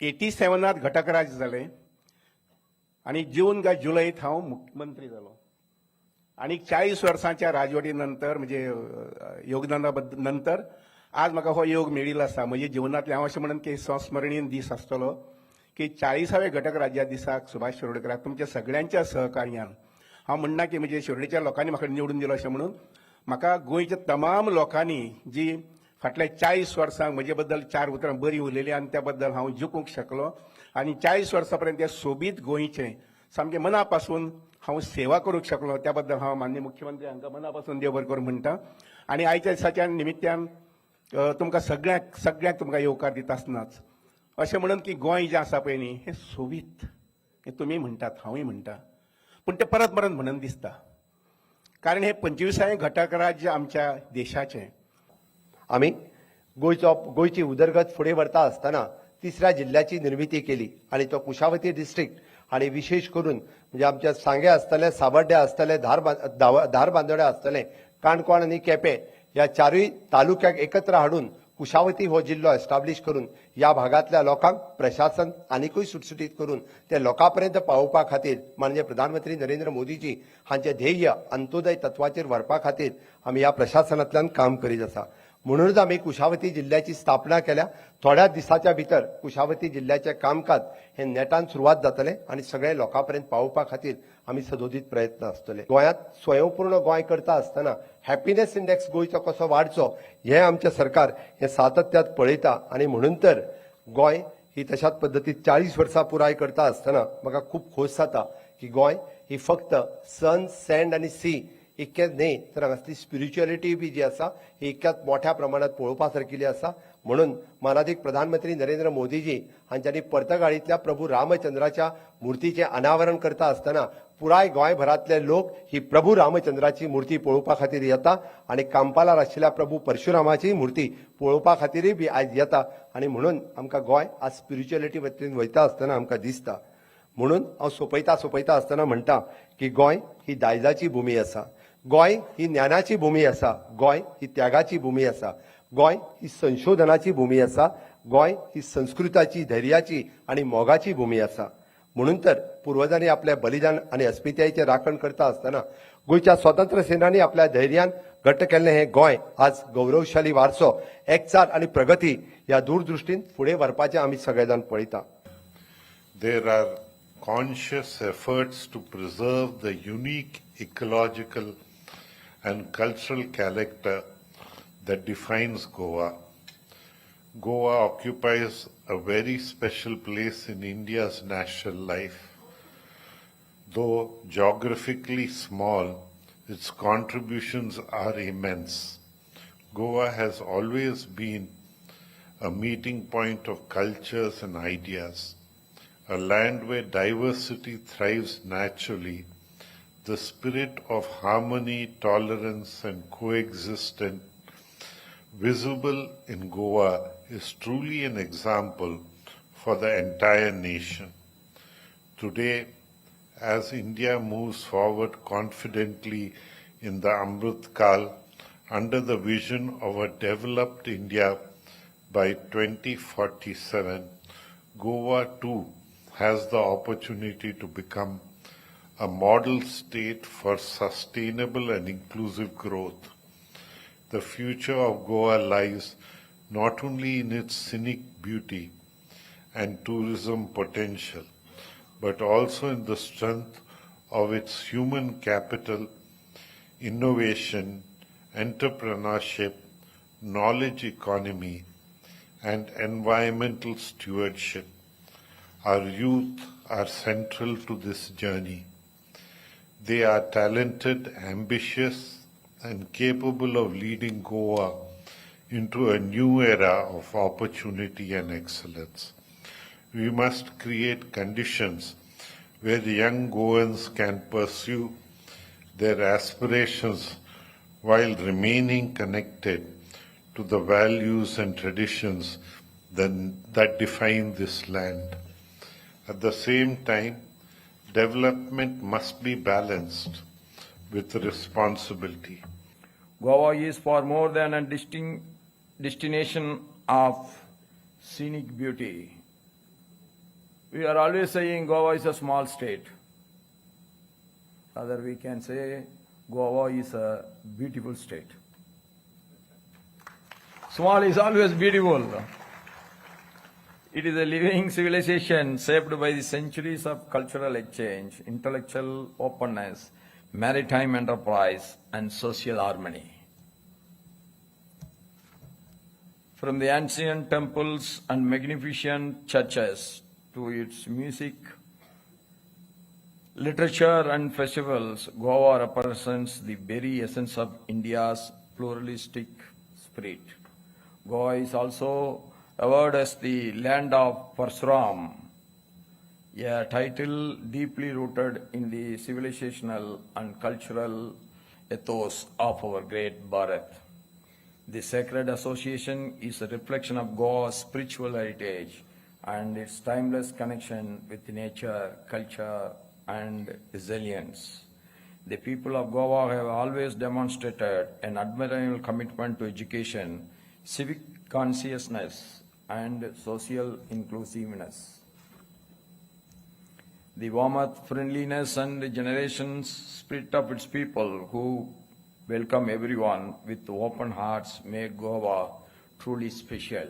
87नात घटक राज्य जालें आनी जून काय जुलयत हांव मुख्यमंत्री जालो आनी 40 वर्सांच्या राजवटी नंतर, म्हणजे योगदाना बद्दल नंतर आज म्हाका हो योग मेळिल्लो आसा. म्हज्या जिवनांतलें हांव अशें म्हणन की संस्मरणीय दीस आसतलो की 40व्या घटक राज्या दिसाक सुभाष शिरोडकराक तुमच्या सगळ्यांच्या सहकार्यान, हांव म्हणना की म्हणजे शिरोडेच्या लोकांनी म्हाका निवडून दिलो अशें म्हणून, म्हाका गोंयच्या तमाम लोकांनी जी फाटल्या 40 वर्सांक म्हजे बद्दल चार उतरां बरीं उलयलीं आनी त्या बद्दल हांव जिखूंक शकलो आनी 40 वर्सां पर्यंत त्या सोबीत गोंयचें सामकें मना पासून हांव सेवा करूंक शकलो, त्या बद्दल हांव माननीय मुख्यमंत्री हांकां मना पासून देव बरें करूं म्हणटा. आनी आयच्या दिसाच्या निमित्यान तुमकां सगळ्यांक सगळ्यांक तुमकां येवकार दिता आसतनाच अशें म्हणून की गोंय जें आसा पळय न्ही, हें सोबीत हें तुमी म्हणटात, हांवूय म्हणटा, पूण तें परत परत म्हणून दिसता, कारण हें 25वें घटक राज्य आमच्या देशाचें. आमी गोंयची उदरगत फुडें व्हरता आसतना तिसऱ्या जिल्ल्याची निर्मिती केली आनी तो कुशावती डिस्ट्रिक्ट आनी विशेश करून म्हणजे आमच्या सांगे आसतले, सावर्ड्या आसतले, धारबांदोड्या आसतले, काणकोण आनी केपें ह्या चारूय तालुक्याक एकत्र हाडून कुशावती हो जिल्लो एस्टाब्लीश करून ह्या भागांतल्या लोकांक प्रशासन आनिकूय सुटसुटीत करून ते लोकां पर्यंत पावोवपा खातीर माननीय प्रधानमंत्री नरेंद्र मोदीजी हांचे ध्येय अंत्योदय तत्वाचेर व्हरपा खातीर आमी ह्या प्रशासनांतल्यान काम करीत आसा. म्हणूनच आमी कुशावती जिल्ल्याची स्थापना केल्या. थोड्या दिसाच्या भितर कुशावती जिल्ल्याचें कामकाज हे नेटान सुरवात जातलें आनी सगळे लोकां पर्यंत पावोवपा खातीर आमी सदोदीत प्रयत्न आसतले. गोंयांत स्वयंपूर्ण गोंय करता आसतना हॅपिनेस इंडेक्स गोंयचो कसो वाडचो हें आमचें सरकार हें सातत्यात पळयता आनी म्हणून तर गोंय ही तशाच पद्दतीन 40 वर्सां पुराय करता आसतना म्हाका खूब खोस जाता की गोंय ही फक्त सन, सँड आनी सी इतकेंच न्ही, तर हांगासली स्पिरिच्युअलिटी बी जी आसा ही इतक्याच मोठ्या प्रमाणात पळोवपा सारकिल्ली आसा. म्हणून मानादीक प्रधानमंत्री नरेंद्र मोदीजी हांच्यांनी पर्तगाळींतल्या प्रभू रामचंद्राच्या मुर्तीचें अनावरण करता आसतना पुराय गोंयभरांतले लोक ही प्रभू रामचंद्राची मूर्ती पळोवपा खातीर येता आनी कांपालार आशिल्ल्या प्रभू परशुरामाची मूर्ती पळोवपा खातीरय बी आयज येता आनी म्हणून आमकां गोंय आज स्पिरिच्युअलिटी वतीन वयता आसतना आमकां दिसता. म्हणून हांव सोंपयता सोंपयता आसतना म्हणटा की गोंय ही दायजाची भुमी आसा, गोंय ही ज्ञानाची भुमी आसा, गोंय ही त्यागाची भुमी आसा, गोंय ही संशोधनाची भुमी आसा, गोंय ही संस्कृताची, धैर्याची आनी मोगाची भुमी आसा. म्हणून तर पुर्वजांनी आपल्या बलिदान आनी अस्मितायेचें राखण करता आसतना गोंयच्या स्वतंत्र सेनांनी आपल्या धैर्यान घट्ट केल्लें हें गोंय आज गौरवशाली वारसो, एकचार आनी प्रगती ह्या दूरदृश्टीन फुडें व्हरपाचें आमी सगळे जाण पळयता. There are conscious efforts to preserve the unique ecological and cultural character that defines Goa. Goa occupies a very special place in India's national life. Though geographically small, its contributions are immense. Goa has always been a meeting point of cultures and ideas, a land where diversity thrives naturally. The spirit of harmony, tolerance, and coexistence visible in Goa is truly an example for the entire nation. Today, as India moves forward confidently in the Amrit Kal under the vision of a developed India by 2047, Goa too has the opportunity to become a model state for sustainable and inclusive growth. The future of Goa lies not only in its scenic beauty and tourism potential, but also in the strength of its human capital, innovation, entrepreneurship, knowledge economy, and environmental stewardship. Our youth are central to this journey. They are talented, ambitious, and capable of leading Goa into a new era of opportunity and excellence. We must create conditions where young Goans can pursue their aspirations while remaining connected to the values and traditions that define this land. At the same time, development must be balanced with responsibility. Goa is far more than a distinct destination of scenic beauty. We are always saying Goa is a small state. Rather, we can say Goa is a beautiful state. Small is always beautiful. It is a living civilization shaped by the centuries of cultural exchange, intellectual openness, maritime enterprise, and social harmony. From the ancient temples and magnificent churches to its music, literature, and festivals, Goa represents the very essence of India's pluralistic spirit. Goa is also awarded as the land of Parsuram, a title deeply rooted in the civilizational and cultural ethos of our great Bharat. The sacred association is a reflection of Goa's spiritual heritage and its timeless connection with nature, culture, and resilience. The people of Goa have always demonstrated an admirable commitment to education, civic consciousness, and social inclusiveness. The warmth, friendliness, and the generations spirit of its people who welcome everyone with open hearts make Goa truly special.